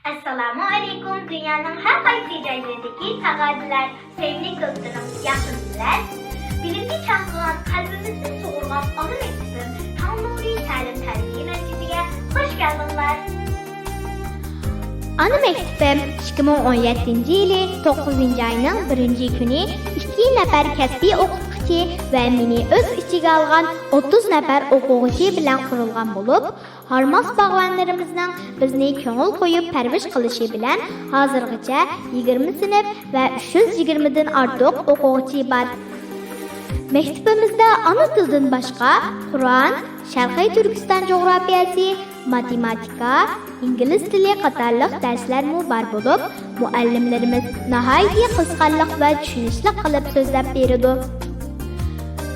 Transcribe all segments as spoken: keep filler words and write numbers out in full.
ئەسسالامۇ ئەلەيكۇم، دۇنيانىڭ ھەر قايسى جايلىرىدىكى تاغادىلەر، سۆيۈملۈك دوستلىرىم، ياخشىمۇسىلەر؟ بىلىمگە چاقىرغان، قەلبىمىزدىن سۇغۇرغان ئانا مەكتىپىم تاڭ نۇرى تەلىم تەربىيە مەركىزىگە خۇش كەلدىڭلار. ئانا مەكتىپىم ئىككى مىڭ ئون يەتتىنچى يىلى توققۇزىنچى ئاينىڭ بىرىنچى كۈنى ئىككى نەپەر كەسپىي ئوقۇتقۇچى ۋە مېنى ئۆز ئىچىگە ئالغان ئوتتۇز نەپەر ئوقۇغۇچى بىلەن قۇرۇلغان بولۇپ، ھارماس باغۋەنلىرىمىزنىڭ بىزنى كۆڭۈل قويۇپ پەرۋىش قىلىشى بىلەن ھازىرغىچە يىگىرمە سىنىپ ۋە ئۈچ يۈز يىگىرمىدىن ئارتۇق ئوقۇغۇچى بار. مەكتىپىمىزدە ئانا تىلدىن باشقا قۇرئان، شەرقىي تۈركىستان جۇغراپىيەسى، ماتېماتىكا، ئىنگلىز تىلى قاتارلىق دەرسلەرمۇ بار بولۇپ، مۇئەللىملىرىمىز ناھايىتى قىزىقارلىق ۋە چۈشىنىشلىك قىلىپ سۆزلەپ بېرىدۇ.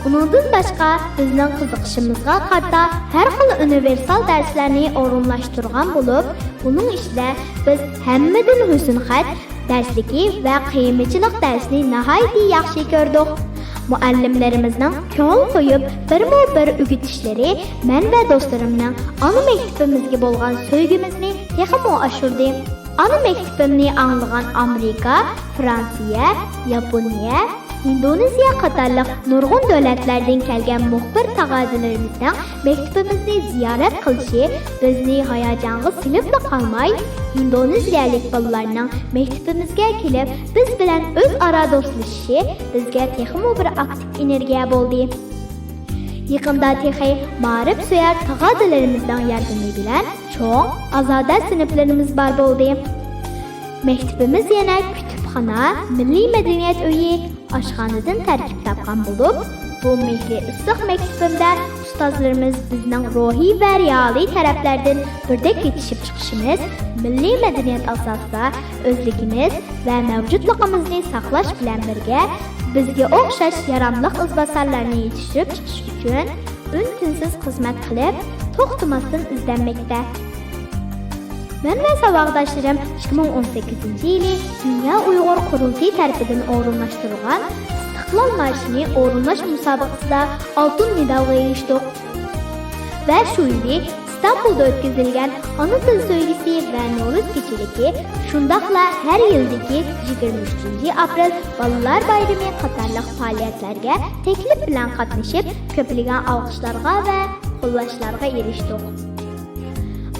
ئۇنىڭدىن باشقا، بىزنىڭ قىزىقىشىمىزغا قارىتا ھەر خىل ئۇنىۋېرسال دەرسلەرنى ئورۇنلاشتۇرغان بولۇپ، بۇنىڭ ئىچىدە بىز ھەممىدىن ھۆسنخەت دەرسلىكى ۋە قىيمىچىلىق دەرسنى ناھايىتى ياخشى كۆردۇق. مۇئەللىملىرىمىزنىڭ كۆڭۈل قويۇپ بىرمۇ بىر ئۆگىتىشلىرى مەن ۋە دوستلىرىمنىڭ ئانا مەكتىپىمىزگە بولغان سۆيگۈمىزنى تېخىمۇ ئاشۇردى. ئانا مەكتىپىمنى ئاڭلىغان ئامېرىكا، فرانسىيە، ياپونىيە، ھىندونېزىيە قاتارلىق نۇرغۇن دۆلەتلەردىن كەلگەن مۇخبىر تاغادىلىرىمىزنىڭ مەكتىپىمىزنى زىيارەت قىلىشى بىزنى ھاياجانغا سېلىپلا قالماي، ھىندونېزىيەلىك بالىلارنىڭ مەكتىپىمىزگە كېلىپ، بىز بىلەن ئۆزئارا دوستلىشىشى بىزگە تېخىمۇ بىر ئاكتىپ ئېنېرگىيە بولدى. يېقىندا تېخى مائارىپسۆيەر تاغادىلىرىمىزنىڭ ياردىمى بىلەن چوڭ، ئازادە سىنىپلىرىمىز بار بولدى. مەكتىپىمىز يەنە كۇتۇپخانا، مىللىي مەدەنىيەت ئۆيى، ئاشخانىدىن تەركىب تاپقان بولۇپ، بۇ مېھرى ئىسسىق مەكتىپىمدە ئۇستازلىرىمىز بىزنىڭ روھىي ۋە رېئالىي تەرەپلەردىن بىردەك يېتىشىپ چىقىشىمىز، مىللىي مەدەنىيەت ئاساسىدا ئۆزلۈكىمىز ۋە مەۋجۇتلۇقىمىزنى ساقلاش بىلەن بىرگە، بىزگە ئوخشاش ياراملىق ئىزباسارلارنى يېتىشتۈرۈپ چىقىش ئۈچۈن ئۈن-تىنسىز خىزمەت قىلىپ، توختىماستىن ئىزدەنمەكتە. مەن ۋە ساۋاقداشلىرىم ئىككى مىڭ ئون سەككىزىنچى يىلى دۇنيا ئۇيغۇر قۇرۇلتىيى تەرىپىدىن ئورۇنلاشتۇرۇلغان ئىستىقلال مارشىنى ئورۇنلاش مۇسابىقىسىدا ئالتۇن مېدالغا ئېرىشتۇق. ۋە شۇ يىلى ئىستانبۇلدا ئۆتكۈزۈلگەن ئانا تىل سۆيگۈسى ۋە نورۇز كېچىلىكى، شۇنداقلا ھەر يىلدىكى يىگىرمە ئۈچىنچى ئاپرېل بالىلار بايرىمى قاتارلىق پائالىيەتلەرگە تەكلىپ بىلەن قاتنىشىپ، كۆپلىگەن ئالقىشلارغا ۋە قوللاشلارغا ئېرىشتۇق.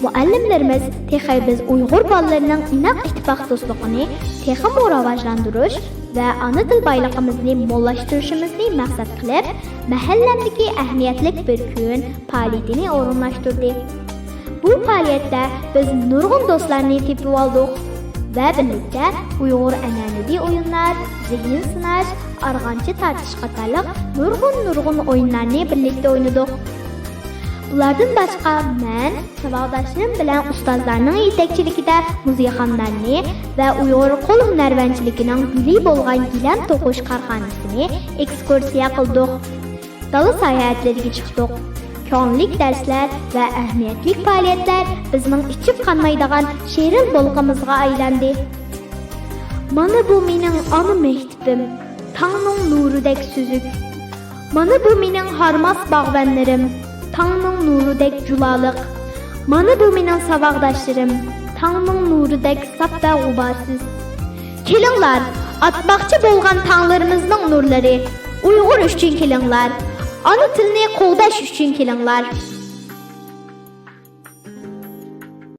مۇئەللىملىرىمىز تېخى بىز ئۇيغۇر بالىلىرىنىڭ ئىناق ئىتتىپاق دوستلۇقىنى تېخىمۇ راۋاجلاندۇرۇش ۋە ئانا تىل بايلىقىمىزنى موللاشتۇرۇشىمىزنى مەقسەت قىلىپ، مەھەللەمدىكى ئەھمىيەتلىك بىر كۈن پائالىيىتىنى ئورۇنلاشتۇردى. بۇ پائالىيەتتە بىز نۇرغۇن دوستلارنى تېپىۋالدۇق ۋە بىرلىكتە ئۇيغۇر ئەنئەنىۋى ئويۇنلار، زېھىن سىناش، ئارغامچا تارتىش قاتارلىق نۇرغۇن، نۇرغۇن ئويۇنلارنى بىرلىكتە ئوينىدۇق. بۇلاردىن باشقا، مەن ساۋاقداشلىرىم بىلەن ئۇستازلارنىڭ يېتەكچىلىكىدە مۇزېيخانىلارنى ۋە ئۇيغۇر قول ھۈنەرۋەنچىلىكىنىڭ گۈلى بولغان گىلەم توقۇش كارخانىسىنى ئېكسكۇرسىيە قىلدۇق. دالا ساياھەتلىرىگە چىقتۇق. كۆڭۈللۈك دەرسلەر ۋە ئەھمىيەتلىك پائالىيەتلەر بىزنىڭ ئىچىپ قانمايدىغان شېرىن بولقىمىزغا ئايلاندى. مانا بۇ مېنىڭ ئانا مەكتىپىم، تاڭنىڭ نۇرىدەك سۈزۈك. مانا بۇ مېنىڭ ھارماس باغۋەنلىرىم، تاڭنىڭ نۇرىدەك جۇلالىق. مانا بۇ مېنىڭ ساۋاقداشلىرىم، تاڭنىڭ نۇرىدەك ساپ ۋە غۇبارسىز. كېلىڭلار، ئاتماقچى بولغان تاڭلىرىمىزنىڭ نۇرلىرى، ئۇيغۇر ئۈچۈن كېلىڭلار، ئانا تىلنى قوغداش ئۈچۈن كېلىڭلار.